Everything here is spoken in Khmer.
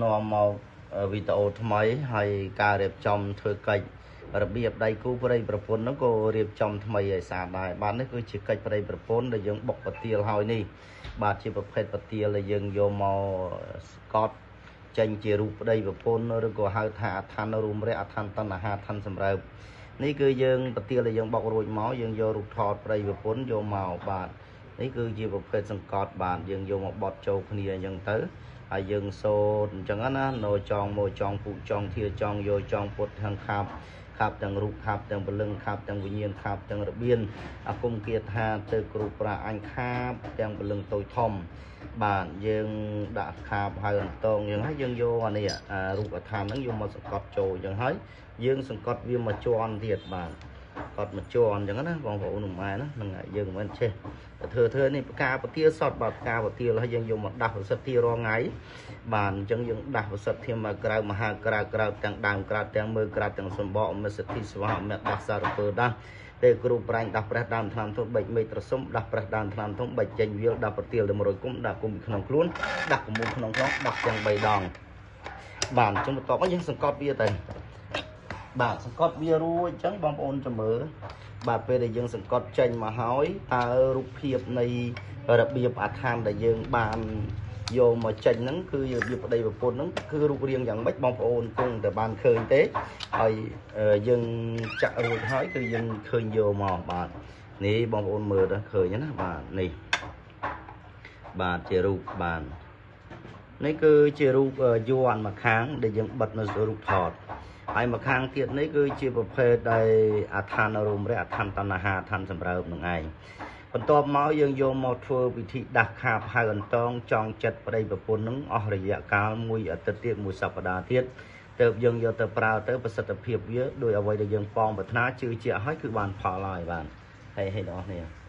នាំមកវីដេអូថ្មីហើយការរៀបចំធ្វើកិច្ចរបៀបដៃគូប្តីប្រពន្ធហ្នឹងក៏រៀបចំថ្មីឲ្យស្អាតដែរបាទនេះគឺជាកិច្ចប្តីប្រពន្ធដែលយើងបុកប្រទាលហើយនេះបាទជាប្រភេទប្រទាលដែលយើងយកមកស្កត់ចេញជារូបប្តីប្រពន្ធឬក៏ហៅថាអឋានរួមរៈអឋានតណ្ហាឋានសម្រើបនេះគឺយើងប្រទាលដែលយើងបុករួចមកយើងយករូបថតប្តីប្រពន្ធយកមកបាទនេះគឺជាប្រភេទសង្កត់បាទយើងយកមកបត់ចូលគ្នាអញ្ចឹងទៅហើយយើងសូត្រអញ្ចឹងណាណូចងមកចងពុចងធាចងយកចងពុតទាំងខាបខាបទាំងរូបខាបទាំងពលឹងខាបទាំងវិញ្ញាណខាបទាំងរបៀនអគុំគាថាទៅគ្រូប្រាអញខាបទាំងពលឹងតូចធំបាទយើងដាក់ខាបហើយអន្តងយើងហើយយើងយកអានេះរូបអឋានហ្នឹងយកមកសង្កត់ចូលអញ្ចឹងហើយយើងសង្កត់វាមកជន់ទៀតបាទកត់មកជន់អញ្ចឹងណាបងប្អូនម៉ែណាហ្នឹងយើងមិនចេះធ្វើនេះផ្កាពទាសតបាទផ្កាពទាហើយយើងយកមកដាស់ប្រសិទ្ធិរាល់ថ្ងៃបាទអញ្ចឹងយើងដាស់ប្រសិទ្ធិមកក្រៅមហាក្រៅក្រៅទាំងដើមក្រៅទាំងមើលក្រៅទាំងសម្បកមិសិទ្ធិស្វាមេដាស់សារពើដាស់ទេគ្រូប្រាញ់ដាស់ប្រេះដើមថ្នាំធំបិចមេត្រសុំដាស់ប្រេះដើមថ្នាំធំបិចចេញវាលដាស់ប្រទាលទៅ100គុំដាស់គុំពីក្នុងខ្លួនដាស់កមុំក្នុងខ្លងដាស់ទាំង3ដងបាទអញ្ចឹងបន្ទាប់មកយើងសង្កត់វាទៅបាទសង្កត់វារួចអញ្ចឹងបងប្អូនចាំមើលបាទពេលដែលយើងសង្កត់ចេញមកហើយតើរូបភាពនៃរបៀបអាឋានដែលយើងបានយកមកចេញហ្នឹងគឺរបៀបប្តីប្រពន្ធហ្នឹងគឺរូបរាងយ៉ាងម៉េចបងប្អូនគង់តែបានឃើញទេហើយយើងចាក់រួចហើយគឺយើងឃើញយកមកបាទនេះបងប្អូនមើលទៅឃើញណាបាទនេះបាទជារូបបាទនេះគឺជារូបយ័ន្តមួយខាងដែលយើងបិទនៅរូបថតហើយមួយខាងទៀតនេះគឺជាប្រភេទដែលអឋានរួមរៈអឋានតណ្ហាអឋានសម្រើបនឹងឯងបន្ទាប់មកយើងយកមកធ្វើពិធីដាស់ខាបហៅអន្តងចងចិត្តប្តីប្រពន្ធនឹងអស់រយៈកាលមួយអាទិត្យទៀតមួយសប្តាហ៍ទៀតទើបយើងយកទៅប្រើទៅប្រសិទ្ធភាពវាដោយអ្វីដែលយើងប៉ងប្រាថ្នាជឿជាក់ហើយគឺបានផលហើយបាទហើយហើយបងប្អូន